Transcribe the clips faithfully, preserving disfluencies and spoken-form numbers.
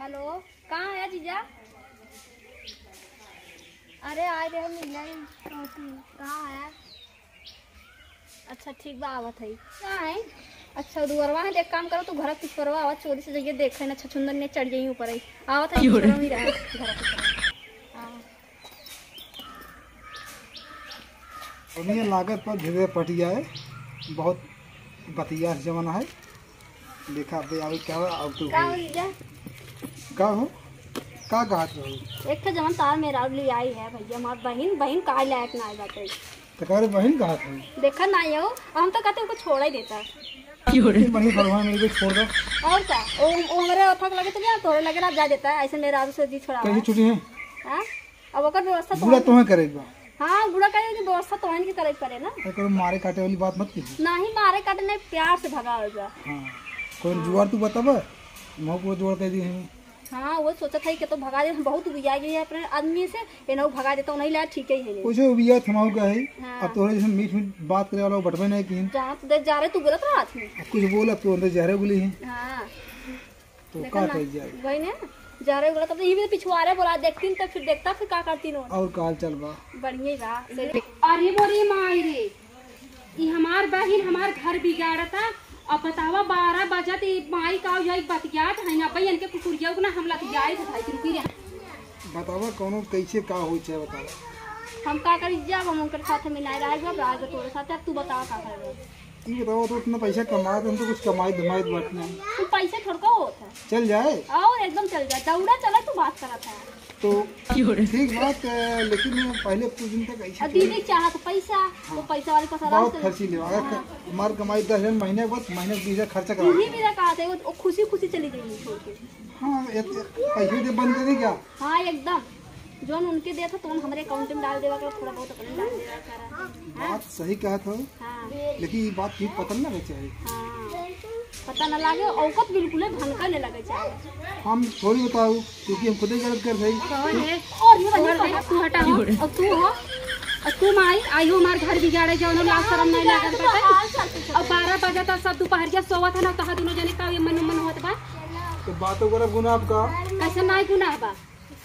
हेलो, कहाँ है जीजा? अरे, आए रहे मिले ही। कहाँ है? अच्छा, ठीक बा, आवत है। कहाँ है? अच्छा, दुअरवा है, एक काम करो, तू घर के पिछुअरवा आवा, चोरी से जाइए, देखे ना, छछुंदर ने चढ़ जाई ऊपर ही। आवत है, क्यों रे? पिछुअरवा ही रहा, घर के पिछुअरवा। हाँ। दुनिया लागत पर भिड़े पटिया है, बहुत बतिया जमाना है। देखा बे, अभी क्या हुआ, अब तो का हुई। हो जीजा? का हो? का कहत हो? एक ठे जवन तार मेहरारू ले आई है भैया, हमार बहिन, बहिन काहे लायक ना आई बाटे। तो का रे, बहिन कहत हो? देखा ना आई हो, हम तो कहते उनको छोड़ ही देता। क्यों रे? इतनी बढ़िया भगवान मेरे को छोड़ दो। और का? ओ, ओ हमरे ओठक लगे तो क्या, तोरे लगे ना जा देता है, ऐसे मेहरारू से जी छोड़ा कैसे हुआ। छुट्टी है? हाँ? अब ओकर व्यवस्था बूढ़ा तोहन तोहे करे के बा। हाँ, बूढ़ा करे के व्यवस्था तोहन के करे के पड़े ना। अरे, करो मारे काटे वाली बात मत कीजिए। नाही मारे काटे, नाही प्यार से भगावे बा। हाँ, कोई हाँ। जुगाड़ तू बताबा, मैं पूरा जुगाड़ कर दी हूँ। हाँ, वो सोचत है कि तो भगा दे, हम बहुत उबिया गई है अपने आदमी से, ये ना भगा देता, नहीं लाया, ठीक है, है नहीं। कुछ उबिया थमाऊ का है, हाँ। अब तोहरे जैसे मीठ मीठ बात करे वाला वो बटवे नहीं की। जहाँ तू देख जा रहे, तू बोलत रहा हाथ में। अब कुछ बोल, अब तू अंदर जहरे बोली है। हाँ। तो देखा का ना, कही जाए? वही ना, जा रहे बोला, तब तो ये भी पिछुआरे बोला, देखतीन तो फिर देखता, फिर का करतीन वो। और का हाल चाल बा? बढ़िया ही बा। अरे मोरी माई रे, ई हमार बहिन हमार घर बिगाड़ता। अब बतावा, बारह बजत ई माई का जाई बतियात है ना, भाई इनके कुकुरिया को ना हम लतियाई थे भाई, रुकी रे। बतावा, कौनो कैसे का होई चाहे बतावा। हम का करी, जब हम उनके साथ में नहीं रहे, जब रहे तोरे साथ, अब तू बतावा का करबे। ई बतावा, तो इतना पैसा कमात, हम तो कुछ कमाई धमाई बात नहीं। तू पैसे थोड़का होत है। चल जाए। और एकदम चल जाए, दौड़ा चला, तू बात करत है। तो ठीक बात है, लेकिन पहले कुछ दिन तक ऐसे अब दीदी चाहत पैसा, तो हाँ। पैसा वाले पास आराम बहुत से खर्ची ले, अगर हाँ। ख-, मार कमाई दस हजार महीने के बाद, महीने के बीस हजार खर्चा करा यही दे। मेरा कहा था, वो, वो खुशी खुशी चली गई छोड़ के। हाँ, ये तो पैसे दे बंद कर दे क्या? हाँ, एकदम। जौन उनके देत हो, तौन हमरे अकाउंट में डाल देवा करो, थोड़ा बहुत अपने डाल देवा करो। हाँ? बात सही कहत हो, हाँ। लेकिन ये बात की पता न लगे चाहिए। हाँ। पता न लागे, औकत बिल्कुले भनका न लगे चाहिए। हम थोड़ी बताऊ, क्योंकि हम खुदे गलत कर रही। कौन है? और ये और बताओ, तू हटा हो, और तू हो, और तू माई, आई हो हमार घर बिगाड़े, जौन लाज शरम नहीं लागत बाटे। और बारह बजे तक सब दोपहरिया सोवत है ना, तहा दोनों जने का ये मन मन होत बा। तो बातों कर गुनाह का? कैसे नहीं गुनाह बा?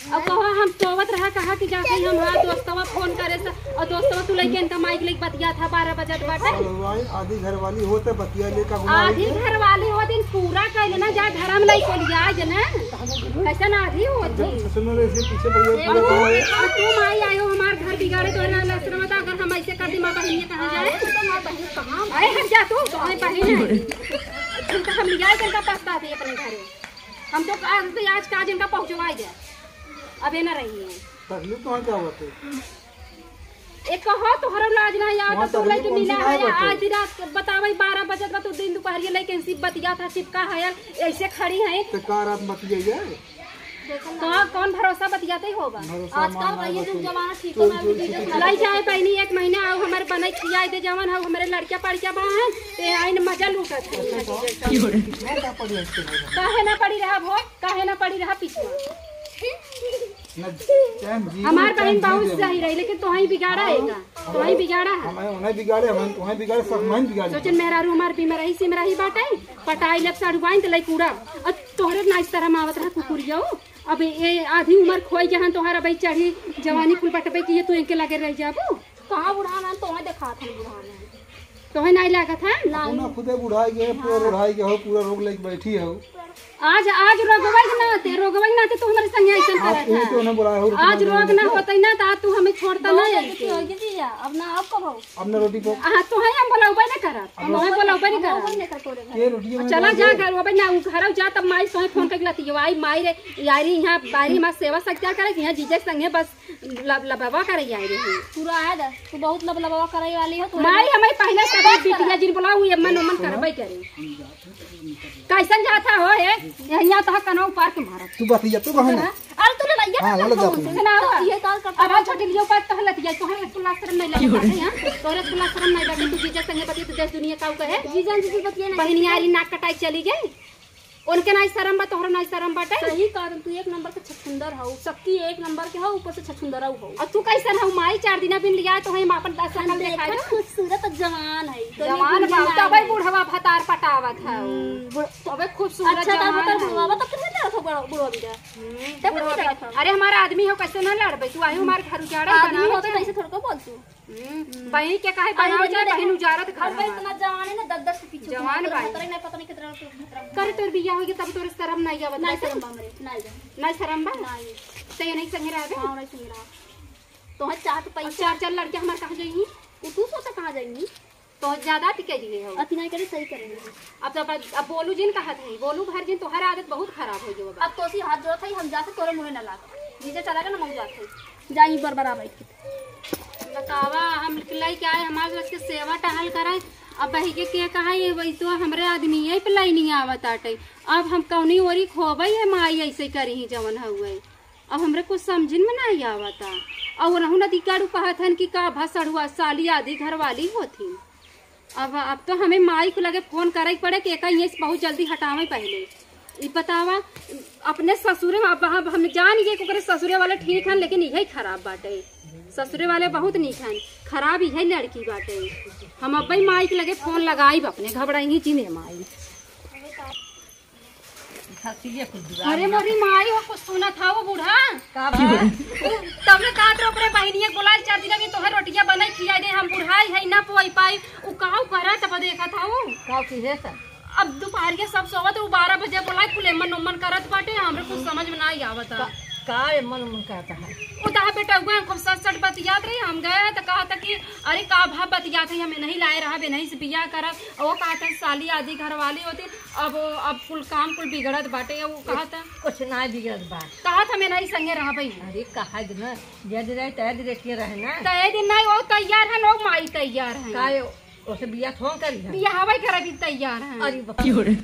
अब कहा हम सोवत रहा, कहा कि जाके हम, हाँ, दोस्तवा फोन करे से, और दोस्तवा तू लइके इनका माइक लेके बतिया था, बारह बजत बाटे। अरे भाई, आधी घर वाली होते बतिया ले का गुनाह आधी है? घर वाली हो दिन पूरा कर लेना, जा घर में लइके लिया जे ना, कैसे ना आधी होती। सुनो रे, इसके पीछे भैया देखो, पूरा कहाँ है? और तू माई आयो हमार घर बिगाड़े, तो ना लसर मत, अगर हम ऐसे कर दी, माँ बहन ये कहाँ जाए? अरे हट जा तू, तो हमें बहन है। तुम तो हम लिया के इनका पछता थे अपने घरे। हम तो आज, आज का आज इनका पहुँचवाई दे। अबे ना रही है। तकलीफ तो है, क्या बात है? एक कहो तोहरा लाज ना यार, वहाँ तो तू तकलीफ लेके कौन सी मिला ना है, बात है? आधी रात बतावे बारह बजत बा, तू दिन दोपहरिया लेके सिर्फ बतिया था, सिर्फ का है यार, ऐसे खड़ी है। तो का रात बतिया है? तो कौन भरोसा बतियाते ही होगा? भरोसा आजकल मान का ये ना जुग बतिया। जमाना ठीक चोरी, ना, चोरी, चोरी, चोरी। लाई जाए बहनी, एक महीना आओ हमारे बनाई खियाए दे जवन हो, हमारे लड़किया पड़किया बा हैं, ते आइन मजा लूटत है। अच्छा, तो मैं का पड़ी हंसते हो? काहे ना पड़ी रहा भो, काहे ना पड़ी रहा पीछे? ना, टाइम जीरो, हमार टाइम बहिन बहुत जीरो। सही रही, लेकिन तोहई बिगाड़ा है का? तोहई बिगाड़ा है। हमें उन्हें बिगाड़े, हमें उन्हें बिगाड़े, सब मैं बिगाड़े। सोचन मेहरारू हमार बीमा रही, सिम रही बाटे, पटाई लब साढ़ू बाइन त लई कूड़ा। और तोहरे ना इस तरह मावत रहा कुकुरिया हो। अब ये आधी उम्र खोई जहान तोहरा भाई चढ़ी, जवानी कुल बटबे की ये तू इनके लगे रह जाबू। कहाँ बुढ़ाना है, तोहई देखात है बुढ़ाना है। तोहई नहीं लागत है? नहीं। अपना खुदे बुढ़ाई गए, पूरा हाँ। बुढ़ाई गए हो, पूरा रोग लेके बैठी हो। आज, आज रोगवा के नाते, रोगवा के नाते तू हमारे संगे ऐसा आप करत यही है। तो उन्हें बुलाया हो, आज रोग ना होता ही ना, तो आज तू हमें छोड़ता बहुत ना जल्दी ऐसे। हो गई जी, अब ना आपको भाव। अब ना रोटी को। हाँ, तो है हम बोलाऊ ना करब, अब हम ना बोलाऊ ना करब। ये रोटी में चला जा घर, वो ना घर जा, तब माई सोए फोन करके लाती, आई माई रे, यारी यहाँ बारी माँ सेवा सत्या करे, यहाँ जीजे संगे बस लब-, लबवा करे आई रही। पूरा है दा, तू बहुत लबलबवा करे वाली हो, तू माई हमें पहले से बिटिया जिन बोला, वो ये मन मन करबे करे। कैसन जाता हो हे? यहाँ तो कनौ पार के मारत। तू बतिया, तू बहन। अरे तू ले लइया हाँ, ना लड़ जा फोन तू। से। ना हो। ये काल करता अब छोटी लियो पर तोहर लतिया, तोहर कुल शर्म नहीं लगता है, हाँ? तोहर कुल शर्म नहीं लगता, तू जीजा संगे बतिया, तू देश दुनिया काऊ कहे? जीजा जी बतिया नहीं। बहिनियारी नाक कटाई चली गई। उनके नाहीं सरम बा, तोहरा नाहीं सरम बाटे? सही कहा तुम, तू एक नंबर के छछुंदर हऊ, शक्ति एक नंबर के हऊ, ऊपर से छछुंदर हऊ। और तू कैसन हऊ माई? चार दिना बिन लिया तो हम आपन दस हम शकल देखा देखा दे। खूबसूरत जवान है, तो जवान ये बा, बुढ़िया तबे है। बुढ़वा भतार पटावत है। हम्म, बुढ़- अबे खूबसूरत अच्छा, जवान तब है। बुढ़वा, तब कितने तरह था बुढ़वा, बुढ़वा भी था? हम्म, तब बुढ़वा कितने भी। तरह था? अरे हमारा आदमी हो, कैसे ना लड़बे? तू आही हमारे घर उजाड़ा आदमी बनावे हो तो के। कैसे थोड़ा को बोल तू? हम्म, बहिनी के काहे अरे बनाओ बहिनी चाहे देखो, बहिन उजारत घर अब हमार। इतना जवान है ना, दस दस के पीछे जवान घूमत भाई। रहत रहे, ना पता नहीं कितना, कितना करे तोर बियाह होइगे तब तोरे शरम नाहीं आवत नहीं बा। शरम बा हमरे, नहीं जाए। नाहीं शरम बा? नहीं। ते ये नहीं संगे रहबे? हाँ, नहीं संगे रहा। तोहर चाहत अब पैसा। चार चार लड़के हमार कहाँ जाइहीं? वो तू सोचा कहाँ जाइहीं? तो ज्यादा टिके दिए हो। अति नहीं करे, सही करेंगे। अब तो, अब बोलू जिन कहत है, बोलू भर जिन, तोहर आदत बहुत खराब हो गयो बा। अब तोसी हाथ जोड़त है, हम जाते तोरे मुँहे न लाग। जीजा चला गया ना, मऊ जात है। जाई बरबरा बैठ के। बतावा, हम लइके आए, हमार बस के सेवा टहल करे। अब बही के, के कहा, ये वही तो हमरे आदमी यही पे लाइनी आवत आटे। अब हम कौनी ओरी खोबे, ये माई ऐसे करी ही जवन हउए। अब हमरे कुछ समझिन में नाहीं आवता। और रहू नदी काड़ू कहत हन कि का भसड़ुआ साली आधी घरवाली होती। अब, अब तो हमें माई के लगे फोन करे के पड़े कि एका यहीं से बहुत जल्दी हटावे पहले। ई बतावा, अपने ससुरे में, अब हम, हम जान गए कि ओकरे ससुरे वाले ठीक हन, लेकिन यही खराब बाटे। ससुरे वाले बहुत नीक हन, खराब यही लड़की बाटे। हम अब्बे माई के लगे फोन लगाई, अपने घबराई ही जिने माई। अरे मोरी माई हो, कुछ सुनत हऊ बूढ़ा? का बा? उ तबले कहत रहे ओकरे बहिनिया के बोलाए, चार दिन अभी तोहर रोटिया बनाई खियाई दे, हम बुढ़ाई है ना पोई पाई। उ काऊ करत बा देखत हऊ? काऊ की है त? अब दुपहरिया सब सोवत, उ बारह बजे बोलाए, कुल एमन ओमन करत बाटे, हमरे कुछ समझ में नाहीं आवत। का, का एमन ओमन करत है? उ तहा बेटा हुआ खूब सट सट बतियात रही, हम गए त कहत कि अरे का भा बतियात है, हमें नहीं लाए रहा, नहीं से बियाह करब। और वो कहत है साली आधी घरवाली होती, अब, अब कुल काम कुल बिगड़त बाटे, वो कहत है। कुछ ना बिगड़त बा। कहत हमें नहीं संगे रहबे। अरे कहा दिन, जे दिन रहे, तय दिन के रहे ना। तय दिन नहीं, वो तैयार है, लोग माई तैयार है। काहे, ओसे बियाह थोन करी हम। बियाह हवाई करे भी तैयार है। अरे बाप रे।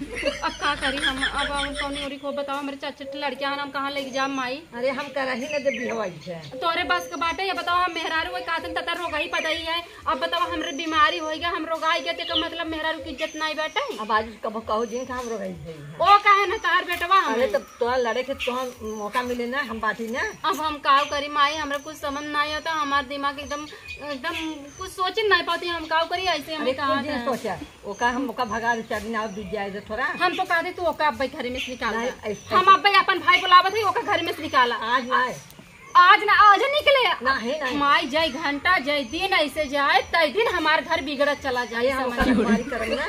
अब का करी हम, अब हम कौनी ओरी को बताओ, हमरे चार चार लड़कियाँ हैं, हम कहाँ लेके जाब माई? अरे हम करही न दे बियाह वाली से। तोरे बस के बाटे, ये बताओ, हम मेहरारू है, कातन ततर रोगही पदई है, अब बतावा, हमरे बीमारी होई गया, हम रोगाई गए, तेकर मतलब मेहरारू की इज्जत नाई बाटे। अब आज कबो कहो जिन का हम रोगाई गई है। ओ काहे ना तार बेटवा हमें। अरे तब तोरा लड़े के तोहर मौका मिले ना, हम बाटी ना। अब हम काव करी माई, हमरा कुछ समझ नाई होता, हमार दिमाग एकदम, एकदम कुछ सोच नाई पाती, हम काव करी ऐसे हमें अरे कहा कुछ दिन था। सोचा, ओका हम ओका भगा दे, चार दिन और बीत जाए दे थोड़ा। हम तो कहते तू ओका अब्बे घरे में से निकाल नहीं, दे। ऐसे हम अब्बे अपन भाई बुलावत है, ओका घरे में से निकाला। आज ना आए। आज ना, आज निकले। नहीं, नहीं। माई जय घंटा, जय दिन ऐसे जाए, तय दिन हमार घर बिगड़त चला जाए, अरे, हम समझ ओकर में। बीमारी करब ना।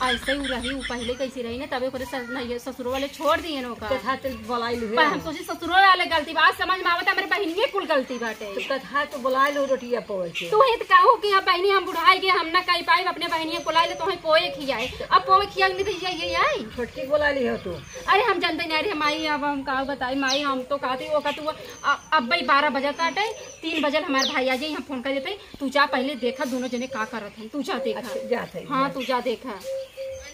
ऐसे ही रही, उ पहले कैसी रही ना, तबे ओकरे सस-, नहीं, ससुरो वाले छोड़ दिए ना ओका। तो था तो बोलाई लुहे। पर हम सोची ससुरो वाले गलती बा, आज समझ में आवत हमरे बहिनिये कुल गलती बाटे। तो कथा तो बोलाई लो रोटिया पवे के। तू ही तो कहो कि अब बहिनी हम बुढ़ाई गए, हम ना कही पाई, अपने बहिनिये बुलाई ले, तो ही पोए खियाए। अब पोए खियाए नहीं तो ये, ये आई। छोटकी बोलाई ली हो तू। अरे हम जानते नहीं, अरे माई, अब हम का बताई माई, हम तो कहती ओका तू अ-, अब्बे बारह बजे काटे, तीन बजे हमार भाई आ जाई, हम फोन कर देते। तू जा पहले देखा दोनों जने का करत हैं, तू जा देखा। अच्छा, जात है, हाँ, जात। तू जा देखा। ए,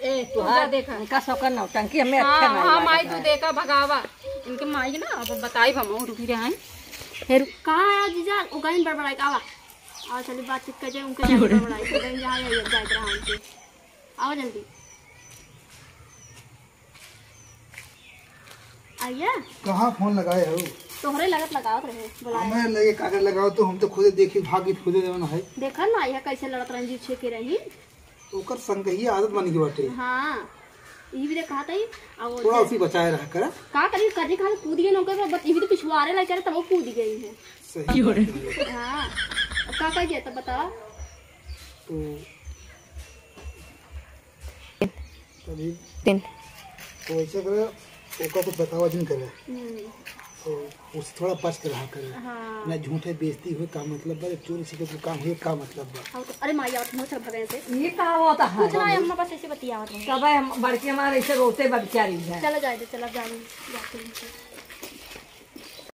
तू जा तोहार देखा। उनका सौकर नौटंकी हमें हाँ, अच्छा नहीं हाँ, लागत माई, तू है। देखा, भगावा। इनके माई ना, अब बताई हम, रुकी रहे हैं। फिर कहाँ है जीजा? उ गइन बड़बड़ाई का आवा। आवा, चली बातचीत कर जाए, उनके जाए बड़बड़ाई, उ गइन जहाँ है, जाए रहा हमसे। आवा जल्दी। आइए। कहाँ फोन लगाए हो? तोहरे लगत लगावत रहे, बुलाए। हमें लगे कागज लगाओ तो हम तो खुदे देखी, भागी खुदे जवन है। देखा ना, यह कैसे लड़त रहन, जीव छेके रही। ओकर संगही आदत बन गई बाटे। हाँ, ये भी देख कहा था ही, और थोड़ा उसी बचाए रहा करा। का करी, करी कहाँ कूद गई ना, ओकर बत-, ये भी तो पिछुआरे लग करे, तब वो कूद गई है। सही बात है। हाँ, अब का कह गया तब बताओ। तो तभी तीन। तो ऐसे करे, ओका तो बतावा जिन करे। हम्म। तो उससे थोड़ा बच के रहा करे। हाँ। ना झूठे बेइज्जती हुए का मतलब बा, चोरी छिपे के काम हुए का मतलब बा। हाँ, तो, अरे माई, आवत मुँह चल भगे से। ये का होता है कुछ ना, बाबू? हम बस ऐसे बतियावत रहे। कब है हम बड़की हमारे ऐसे रोते बा बेचारी है। चला जाए दे, चला जाए, जाते हैं।